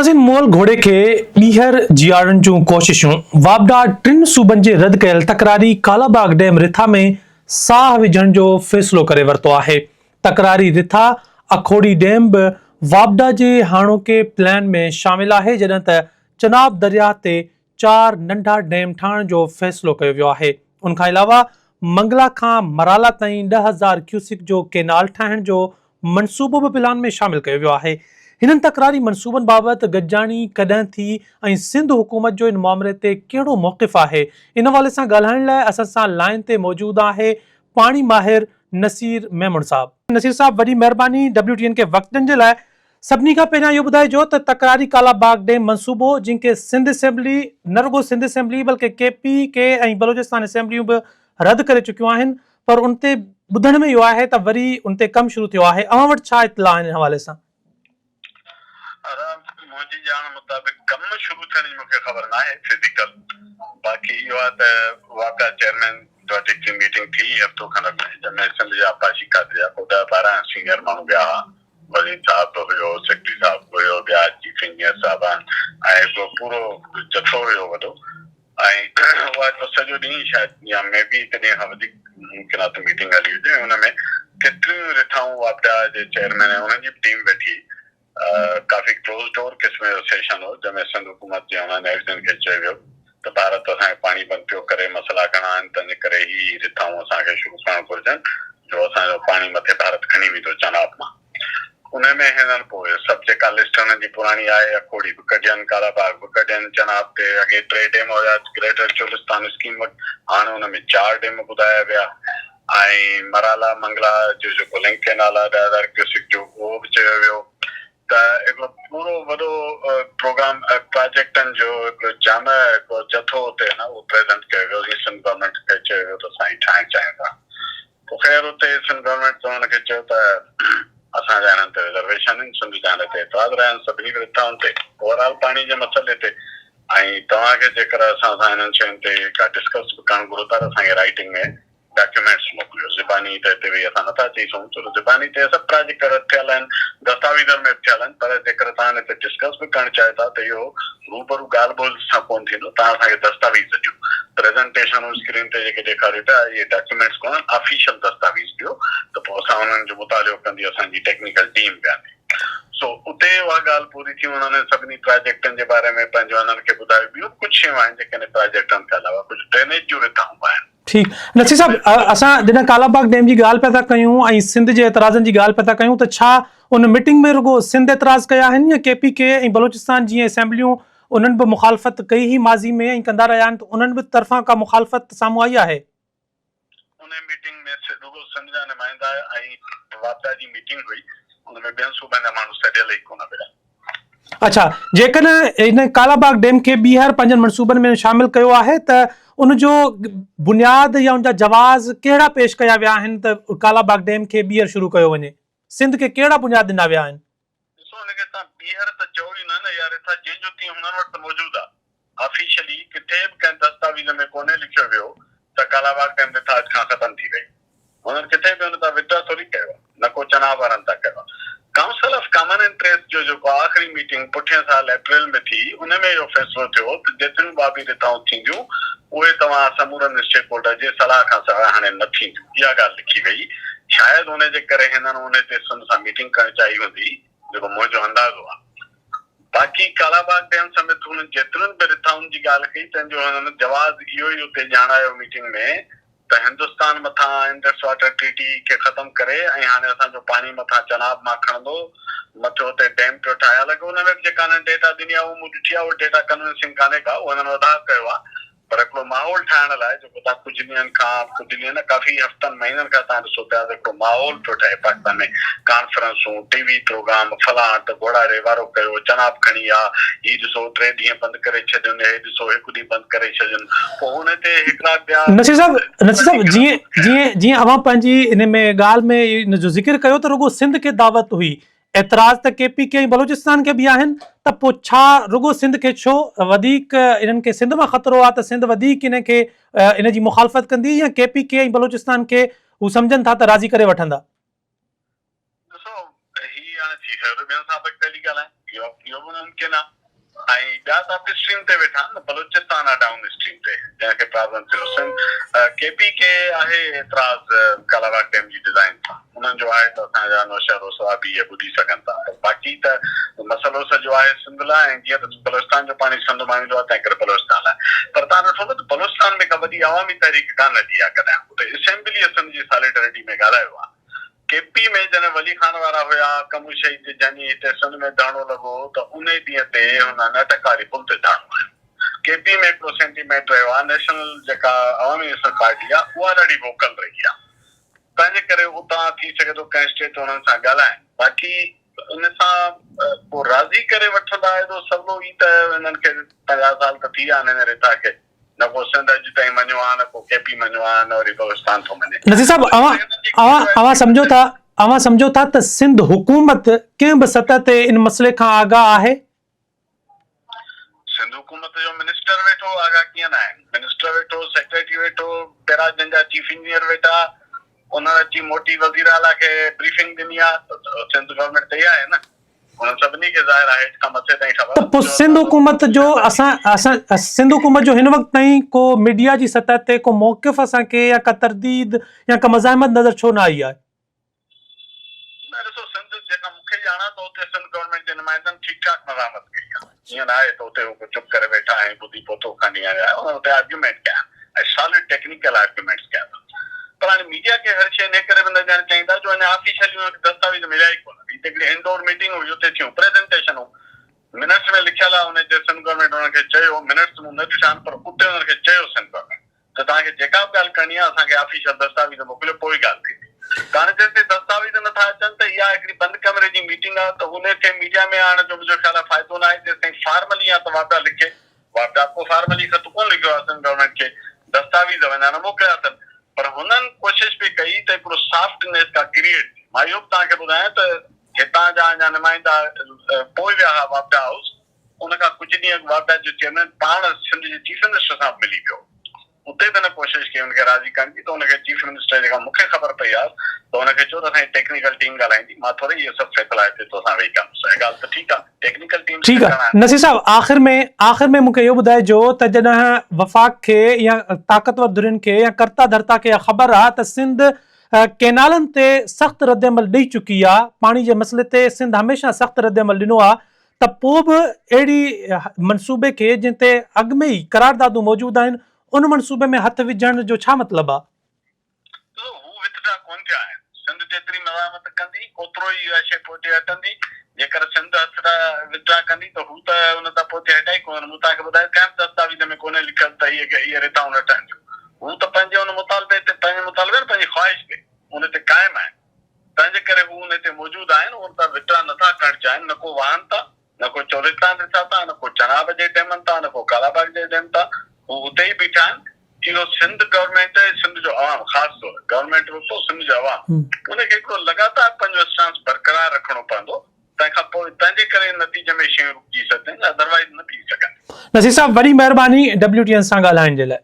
ناظرين مئل گهوڙي کي ٻيهر جيئارڻ جون ڪوششون، واپڊا ٽن صوبن جي رد ڪيل تڪراري ڪالاباغ ڊيم رٿا ۾ ساهه وجهڻ جو فيصلو ڪري ورتو آهي، تڪراري رٿا اکوڙي ڊيم به واپڊا جي هاڻوڪي پلان ۾ شامل آهي جڏهن ته چناب درياهه تي چار ننڍا ڊيم ٺاهڻ جو فيصلو ڪيو ويو آهي. ان کان علاوه منگلا کان مرالا تائين 10,000 ڪيوسڪ جو ڪينال ٺاهڻ جو منصوبو به پلان ۾ شامل ڪيو ويو آهي. هنن تڪراري منصوبن بابت گڏجاڻي ڪڏهن ٿي ۽ سنڌ حڪومت جو ان مامري تي ڪهڙو موقف آهي؟ ان حوالي سان ڳالهائڻ لاء اسان سان لائين تي موجود آهي پاڻي ماهر نصير ميمڻ صاحب. نصير صاحب وڏي مهرباني ڊبليو ٽي اين کي وقت ڏيڻ جي لاء. سڀني کان پهريان اهو ٻڌائجو ته تڪراري ڪالا باغ ڊيم منصوبو جنهن کي سنڌ اسيمبلي نه رڳو سنڌ اسيمبلي بلڪه ڪي پي ڪي ۽ بلوچستان اسيمبليون به رد ڪري چڪيون آهن پر ان تي ٻڌڻ ۾ اهو آهي ته وري ان تي ڪم شروع ٿيو آهي اوهان وٽ ڇا اطلاع آهن ان حوالي سان؟ ادا منهنجي ڄاڻ مطابق ڪم شروع ٿيڻ جي مونکي خبر ناهي فزيڪل باقي اهو آهي ته واپڊا چيئرمين وٽ هڪڙي ميٽنگ ٿي هفتو کن اڳ ۾ جنهن ۾ سنڌ جي آبپاشي کاتي جا ڪو ڏهه 12 سينيئر ماڻهو ويا هئا وزير صاحب به هيو، سيڪريٽري صاحب به هيو، ٻيا چيف انجنيئر صاحب آهن ۽ هڪڙو پورو جٿو هيو وڏو ۽ اها هڪڙو سڄو ڏينهن شايد يا مي بي هڪ ڏينهن کان وڌيڪ ممڪن آهي ته ميٽنگ هلي هجي ۽ ان ۾ ڪيتريون رٿائون واپڊا جي چيئرمين ۽ انهن جي به ٽيم ويٺي ڪافي ڪلوز ڊور قسم جو سيشن هو جنهن ۾ سنڌ حڪومت جي انهن ايگزن کي چيو ويو ته ڀارت اسان کي پاڻي بند پيو ڪري، مسئلا گهڻا آهن، تنهنجي ڪري هي رٿائون اسان کي شروع ڪرڻ گهرجن جو اسان جو پاڻي مٿي ڀارت کڻي ويندو چناب مان. انهي ۾ هنن پوء سڀ جيڪا لسٽ هنن جي پراڻي آهي اکوڙي به ڪڍين، ڪالا باغ به ڪڍين، چناب تي اڳي ٽي ڊيم هيا گريٽر چولستان اسڪيم وٽ هاڻ ان ۾ چار ڊيم ٻڌايا ويا ۽ مرالا منگلا جو جيڪو لنڪ ڪينال آهي 10,000 ڪيوسڪ جو اهو به چيو ويو. ته هڪڙو پورو وڏو پروگرام پراجيڪٽن جو هڪڙو جامع هڪڙو جٿو اتي نه اهو پريزنٽ ڪيو ويو جيئن سنڌ گورنمينٽ کي چيو ويو ته اسان هي ٺاهڻ چاهيون ٿا پوء خير اتي سنڌ گورنمينٽ ته هن کي چيو ته اسان جا هنن تي رزرويشن آهن سنڌ جا هن تي اعتراض رهيا آهن سڀني رٿائن تي اوور آل پاڻي جي مسئلي تي ۽ توهان کي جيڪر اسان سان هنن شين تي ڪا ڊسڪس به ڪرڻ گهرو ٿا ته اسان کي رائٽنگ ۾ ڊاڪيومينٽس موڪليو، زباني ته هتي ويهي اسان نٿا چئي سگهون ڇو ته زباني تي سڀ پراجيڪٽ رد ٿيل آهن، دستاويزن ۾ به ٿيل آهن پر جيڪر توهان هتي ڊسڪس به ڪرڻ چاهيو ٿا ته اهو روبرو ڳالهه ٻولهه سان ڪونه ٿيندو، توهان اسان کي دستاويز ڏيو، پريزنٽيشنون اسڪرين تي جيڪي ڏيکاريو پيا اهي ڊاڪيومينٽس ڪونهن، آفيشل دستاويز ڏيو ته پوء اسان انهن جو مطالعو ڪندي اسان جي ٽيڪنيڪل ٽيم ويهندي. سو اتي اها ڳالهه پوري ٿي انهن سڀني پراجيڪٽن جي باري ۾ پنهنجو انهن کي ٻڌايو ٻيون به ڪجهه شيون آهن جيڪي ان پراجيڪٽن کان علاوه ڪجهه ڊرينيج جون رٿائون به آهن. ٺيڪ نصير صاحب اسان جڏهن ڪالا باغ ڊيم جي ڳالهه پيا ٿا ڪيون ۽ سنڌ جي اعتراضن جي ڳالهه پيا ٿا ڪيون ته ڇا ان ميٽنگ ۾ رڳو سنڌ اعتراض ڪيا آهن يا ڪي پي ڪي ۽ بلوچستان جيئن اسيمبليون انهن به مخالفت ڪئي هئي ماضي ۾ ۽ ڪندا رهيا آهن ته انهن به طرفان ڪا مخالفت سامهون آئي آهي؟ ان ميٽنگ ۾ رڳو سنڌ جا نمائندا ۽ واپڊا جي ميٽنگ هئي ان ۾ ٻين صوبن جا ماڻهو سڏيل ئي ڪونه هيا. اڇا جيڪڏهن ان ڪالا باغ ڊيم کي ٻيهر پنهنجن منصوبن ۾ شامل ڪيو آهي ته ان جو بنياد يا ان جا جواز ڪهڙا پيش ڪيا ويا آهن ته ڪالا باغ ڊيم کي ٻيهر شروع ڪيو وڃي سنڌ کي ڪهڙا بنياد ڏنا ويا آهن؟ ڏسو ان کي توهان ٻيهر ته چئو ئي نه نه اها رٿا جنهن جو تيئن هنن وٽ ته موجود آهي آفيشلي ڪٿي به ڪنهن دستاويز ۾ ڪونهي لکيو ويو ته ڪالاباغ ڊيم رٿا اڄ کان ختم ٿي وئي. هنن ڪٿي به ان تان وڊرا ٿوري ڪيو آهي نه ڪو چناب وارن تان ڪيو آهي. ڪائونسل آف ڪامن انٽريسٽ جو جيڪو آخري ميٽنگ پٺئين سال اپريل ۾ ٿي ان ۾ اهو فيصلو ٿيو ته جيتريون به آبي رٿائون ٿينديون اهي توهان سمورن اسٽيڪ هولڊر جي صلاح کان سواء هاڻي نه ٿينديون اها ڳالهه لکي وئي شايد ان جي ڪري هنن ان تي سنڌ سان ميٽنگ ڪرڻ چاهي هوندي جيڪو منهنجو اندازو آهي. باقي ڪالاباغ ڊيم سميت هنن جيترين به رٿائن جي ڳالهه ڪئي تنهن جو هنن جواز اهو ئي اتي ڄاڻايو ميٽنگ ۾ ته هندستان مٿان انڊس واٽر ٽريٽي کي ختم ڪري ۽ هاڻي اسان جو پاڻي مٿان چناب مان کڻندو مٿي اتي ڊيم پيو ٺاهي حالانڪه ان ۾ به جيڪا هنن ڊيٽا ڏني آهي اهو مون ڏٺي آهي اهو ڊيٽا ڪنوينسنگ ڪانهي ڪا اهو هنن وڌاء ڪيو آهي پر هڪڙو ماحول ٺاهڻ لاء جيڪو تان ڪجهه ڏينهن کان ڪجهه ڏينهن نه ڪافي هفتن مهينن کان تان ڏسو پيا ته هڪڙو ماحول پيو ٺهي پاڪستان ۾ ڪانفرنسون ٽي وي پروگرام فلان ته گهوڙا ڙي وارو ڪيو چناب کڻي آ هي ڏسو ٽي ڏينهن بند ڪري ڇڏين هي ڏسو هڪ ڏينهن بند ڪري ڇڏين پوء ان تي هڪڙا ٻيا نصير صاحب نصير صاحب جيئن جيئن جيئن اوهان پنهنجي ان ۾ ڳالهه ۾ ان جو ذڪر ڪيو ته رڳو سنڌ کي دعوت هئي اعتراض ته ڪي پي ڪي ۽ بلوچستان کي به آهن ته پوء ڇا رڳو سنڌ کي ڇو وڌيڪ انهن کي سنڌ مان خطرو آهي ته سنڌ وڌيڪ ان کي ان جي مخالفت ڪندي يا ڪي پي ڪي ۽ بلوچستان کي هو سمجهن ٿا ته راضي ڪري وٺندا. ڏسو هي هاڻي ٿي سگهي ٿو ٻين سان به پهلي ڳالهائين اهو اهو به ممڪن آهي ۽ ٻيا ته اپ اسٽريم تي ويٺا آهن نه بلوچستان آهي ڊائون اسٽريم تي جنهن کي پرابلم ٿيو سنڌ ڪي پي کي آهي اعتراض ڪالاباغ ڊيم جي ڊزائين سان انهن جو آهي ته اسان جا نوشهرو صوابي اهي ٻڌي سگهن ٿا پر باقي ته مسئلو سڄو آهي سنڌ لاء ۽ جيئن ته بلوچستان جو پاڻي سنڌ مان ايندو آهي تنهن ڪري بلوچستان لاء پر توهان ڏٺو ته بلوچستان ۾ ڪا وڏي عوامي تحريڪ ڪانه هلي آهي ڪڏهن اتي اسيمبليء سنڌ جي ساليڊرٽي ۾ ڳالهايو آهي ڪي پي ۾ جڏهن ولي خان وارا هيا، ڪمو شهيد جني هتي سن ۾ ڌرڻو لڳو هو ته انهي ڏينهن تي هن اٽڪ واري پل تي ڌرڻو هنيو. ڪي پي ۾ هڪڙو سينٽيمينٽ رهيو آهي، نيشنل جيڪا عوامي نيشنل پارٽي آهي اها ڏاڍي ووڪل رهي آهي، تنهنجي ڪري اتان ٿي سگهي ٿو ڪنهن اسٽيٽ انهن سان ڳالهائين، باقي ان سان ڪو راضي ڪري وٺندا ايڏو سولو ئي ته هنن کي 50 سال ته ٿي ويا آهن هن رٿا کي. نه ڪو سنڌ اڄ تائين مڃيو آ نه ڪو ڪي پي مڃيو آ نه وري بلوچستان ٿو مڃي. نذير صاحب اوهان اوهان اوهان سمجهو ٿا اوهان سمجهو ٿا ته سنڌ حڪومت ڪنهن به سطح تي ان مسئلي کان آگاهه آهي؟ سنڌ حڪومت جو منسٽر ويٺو آگاهه ڪيئن نه آهن منسٽر ويٺو سيڪريٽري ويٺو بيراجن جا چيف انجنيئر ويٺا انهن اچي موٽي وزير اعليٰ کي بريفنگ ڏني آ ته سنڌ گورنمينٽ ته اها آهي نه. انهن سڀني کي ظاهر آهي هيٺ کان مٿي تائين خبر ته پوء سنڌ حڪومت جو اسان اسان سنڌ حڪومت جو هن وقت تائين ڪو ميڊيا جي سطح تي ڪو موقف اسان کي يا ڪا ترديد يا ڪا مزاحمت نظر ڇو نه آئي آهي؟ نه ڏسو سنڌ جيڪا مون کي ڄاڻ آهي ته اتي سنڌ گورنمينٽ جي نمائندن ٺيڪ ٺاڪ مزاحمت ڪئي آهي ائين نه آهي ته اتي هو ڪو چپ ڪري ويٺا ۽ ٻڌي پوتو کڻي آيا انهن اتي آرگيومينٽ ڪيا ۽ سالڊ ٽيڪنيڪل آرگيومينٽس ڪيا اٿن پر هاڻي ميڊيا کي هر شيء انهيء ڪري به نه ڏيڻ چاهيندا جو اڃا آفيشلي انهن کي دستاويز مليا ئي ڪونه. هي ته هڪڙي انڊور ميٽنگ هئي اتي ٿيون پريزنٽيشن هو منٽس ۾ لکيل آهي انهي تي سنڌ گورنمينٽ انهن کي چيو منٽس مون نه ڏٺا آهن پر اتي انهن کي چيو سنڌ گورنمينٽ ته توهان کي جيڪا به ڳالهه ڪرڻي آهي اسان کي آفيشل دستاويز موڪليو پوء ئي ڳالهه ٿيندي ته هاڻي جيستائين دستاويز نٿا اچن ته اها هڪڙي بند ڪمري جي ميٽنگ آهي ته انهي کي ميڊيا ۾ آڻڻ جو منهنجو خيال آهي فائدو ناهي جيستائين فارملي يا ته واپڊا لکي واپڊا ڪو فارملي خط ڪونه لکيو آهي سنڌ گورنمينٽ کي، دستاويز وڃا نه موڪليا اٿن، پر هنن ڪوشش پئي ڪئي ته هڪڙو سافٽنيس ڪا ڪريئيٽ ٿئي. مان اهو به توهان کي ٻڌايان ته هتان جا اڃا نمائندا پوء ويا ها واپڊا هائوس، ان کان ڪجهه ڏينهن اڳ واپڊا جو چيئرمين پاڻ سنڌ جي چيف منسٽر سان به ملي ويو هو. اتي به هن ڪوشش ڪئي ان کي راضي ڪرڻ جي ته ان کي چيف منسٽر جيڪا مون کي خبر پئي آهي ته ان کي چيو ته اسان جي ٽيڪنيڪل ٽيم ڳالهائيندي مان ٿوري اهي سڀ فيصلا هتي توسان ويهي ڪندس اها ڳالهه ته ٺيڪ آهي ٽيڪنيڪل ٽيمز ٺيڪ کي ڪرڻا آهي آهن. نصير صاحب آخر ۾ آخر ۾ مون کي اهو ٻڌائجو ته جڏهن وفاق کي يا طاقتور ڌرين کي يا ڪرتا ڌرتا کي اها خبر آهي ته سنڌ ڪينالن تي سخت ردعمل ڏئي چڪي آهي پاڻي جي مسئلي تي سنڌ هميشه سخت ردعمل ڏنو آهي ته پوء به اهڙي منصوبي کي جنهن تي اڳ ۾ ئي قراردادون موجود آهن ان منصوبي ۾ هٿ وجهڻ جو ڇا مطلب آ؟ ڏسو هو وٿڊرا ڪونه ٿيا آهن، سنڌ جيتري مزاحمت ڪندي اوترو ئي اها شيء پوئتي هٽندي، جيڪر سنڌ هٿ وٿڊرا ڪندي ته هو ته ان تان پوئتي هٽيا ئي ڪونه، مون توهان کي ٻڌايو ڪنهن به دستاويز ۾ ڪونهي لکيل ته اهي رٿائون نه ٺهنديون، هو ته پنهنجي ان مطالبي تي پنهنجي مطالبي نه پنهنجي خواهش تي ان تي قائم آهن. تنهن جي ڪري هو انهي تي موجود آهن، ان تان وٿڊرا نه ٿا ڪرڻ چاهين، نه ڪو واهن تان، نه ڪو چولستان رٿا تان، نه ڪو چناب جي ڊيمن تان، نه ڪو ڪالاباغ جي ڊيم تان، هو اتي ئي بيٺا آهن. اهو سنڌ گورنمينٽ ۽ سنڌ جو عوام خاص طور گورنمينٽ به پوء سنڌ جو عوام ان کي هڪڙو لڳاتار پنهنجو اسٽانس برقرار رکڻو پوندو، تنهن کان پوء تنهن جي ڪري نتيجي ۾ شيون رڪجي سگهن، ادروائيز نه بيهي سگهن. نصير صاحب وڏي مهرباني ڊبليو ٽي اين سان ڳالهائڻ جي لاء.